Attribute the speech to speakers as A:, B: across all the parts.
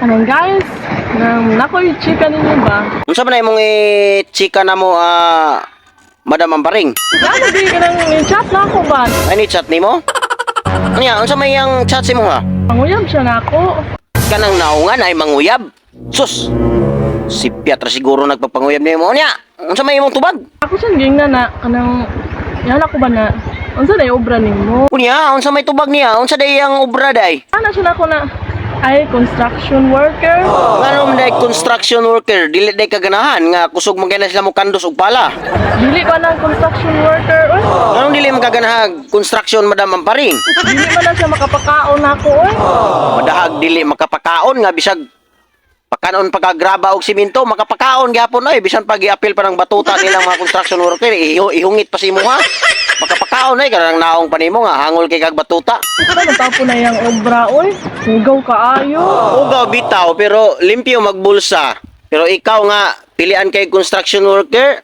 A: Anong guys, nang nakoy chika ninyo ba?
B: Unsa man na imong chika na mo, Madam Amparing?
A: Lalo di ka nang chat na ako ba?
B: Ay ni chat nimo? Anya, unsa may yang chat si mo ha?
A: Panguyab siya na ako.
B: Kanang naungan ay manguyab. Sus. Si Piatra siguro nagpapanguyab nimo. Unya, unsa may imong tubag?
A: Ako siya gingna na kanang yan ako ba na unsa na obra nimo?
B: Unya, unsa may tubag niya? Unsa day ang obra day?
A: Ana siya na ako na ay construction worker.
B: Ngano man day construction worker, dili day kaganahan nga kusog man kay na sila mo kandos og pala.
A: Dili ko nang construction worker oy.
B: Nganong dili man kaganahag construction, Madam Amparing?
A: Dili man na siya makapakaon nako oy.
B: Madahag dili makapakaon nga bisag pakanon pagkagraba og simento makapakaon gyapon oy, bisan pag giapil pa ng batuta nilang mga construction worker, ihungit pa si imuha, makapakaon oy. Kanang naong pa nimo nga hangol kay kag batuta.
A: Ano tapo na yang obra oy? Hugaw kaayo.
B: Ugaw bitaw, pero limpyo magbulsa. Pero ikaw nga pilian kay construction worker,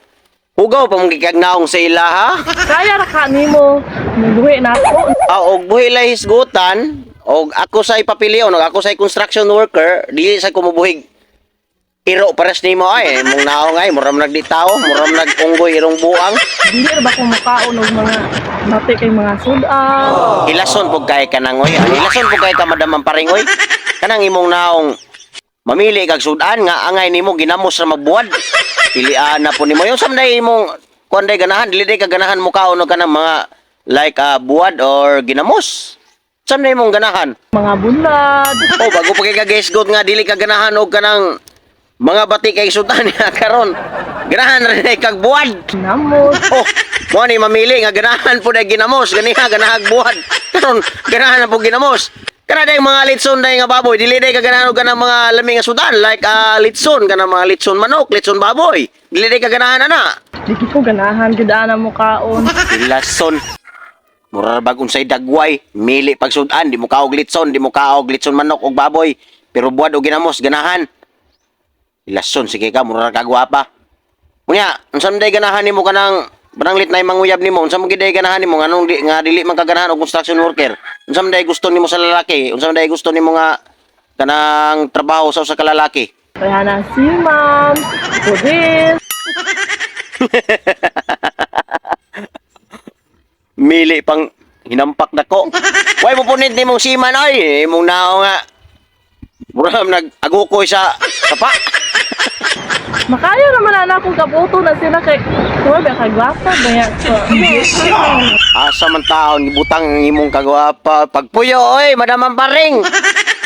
B: hugaw pa mong kag naong sa ilaha.
A: Kaya ra ka nimo. Mubuhi na ako.
B: Ah, og buhi lay hisgutan og ako sa ipapilion og ako sa construction worker, dili sa kumubuhig iro pares nimo ay mong naong ay mura man nagditaw, mura man nag-unggoy irong buang.
A: Dili ra ba ko mukaon og mga mati kay mga sudan.
B: Hilason pug kay ka nangoy. Hilason pug kay ka, Madam Amparingoy. Kanang imong naong mamili kag sudan nga angay nimo ginamos ra magbuwad. Pilian na po nimo yung samday imong kuan day ganahan, dili day ka ganahan mukaon og kanang mga like buwad or ginamos. Samday imong ganahan?
A: Mga bulad.
B: Oh, bago pa kay kagisgot nga dili ka ganahan og kanang mga bati kay sudan niya karon. Ganahan rin ay kag buwad.
A: Ginamos.
B: Oh, mo ni mamili nga ganahan po day ginamos, ganiha ganahag buwad. Karon ganahan na po ginamos. Kana day mga litson day nga baboy, dili day ka ganahan og kanang mga lami nga sudan like litson, kanang mga litson manok, litson baboy. Dili day ka ganahan ana.
A: Dili ko ganahan gid ana mukaon.
B: Ilason. Mura bag unsay dagway, mili pag sudan, di mo kaog litson, di mo kaog litson manok og baboy, pero buwad og ginamos ganahan. Ilason, sige ka, mura ra ka gwapa. Unya, unsa man day ganahan nimo kanang pananglit na manguyab nimo, unsa man gid day ganahan nimo nganong di nga dili man kaganahan og construction worker? Unsa man day gusto nimo sa lalaki? Unsa man day gusto nimo nga kanang trabaho sa usa ka lalaki?
A: Kaya na si ma'am, pulis.
B: Mili pang hinampak nako. Way mo punit nimong seaman oy, imong nao nga. Mura man nag-agukoy sa sapa.
A: Makaya naman na akong kabuto na sila kay kuha ba kagwapa ba ya ko.
B: Asa man taon gibutang ang imong kagwapa pagpuyo oy, Madam Amparing.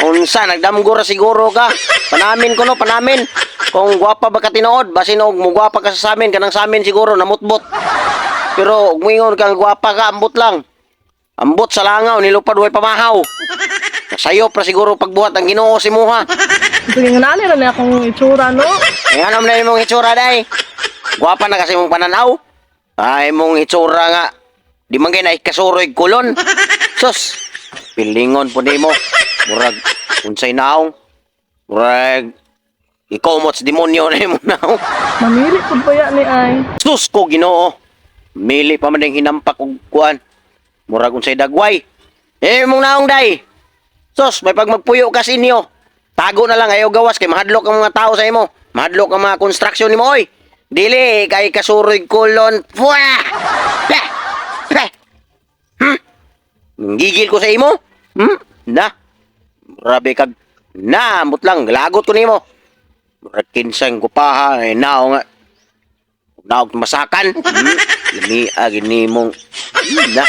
B: Unsa nagdamgo ra siguro ka. Panamin ko no, panamin. Kung gwapa ba ka tinuod, basin og mugwapa ka sa samin, kanang samin siguro namutbot. Pero ug moingon kang gwapa ka, ambot lang. Ambot sa langaw, nilupad way pamahaw. Sayop ra siguro pagbuhat ang Ginoo si muha.
A: Sige nga nani ra na akong itsura no.
B: Ay, ano na imong itsura day? Gwapa na kasi imong pananaw. Ay, imong itsura nga. Di man kay naikasuroy kulon. Sus, pilingon po nimo. Murag, unsay naong. Murag, ikomot sa demonyo na imong naong.
A: Mamili pud pa ya ni ay.
B: Sus ko, Ginoo. Mili pa man ang hinampak og kuan. Murag unsay dagway. Eh, imong naong day. Sus, may pag magpuyo ka sa inyo. Tago na lang ayaw gawas kay mahadlok ang mga tao sa imo. Mahadlok ang mga construction nimo oy. Dili kay kasuroy kulon. Pwa! Peh! Peh! Gigil ko sa imo. Na. Grabe kag na, ambot lang lagot ko nimo. Murag kinsang gupaha eh nao nga. Naog masakan. Lami gini mong na.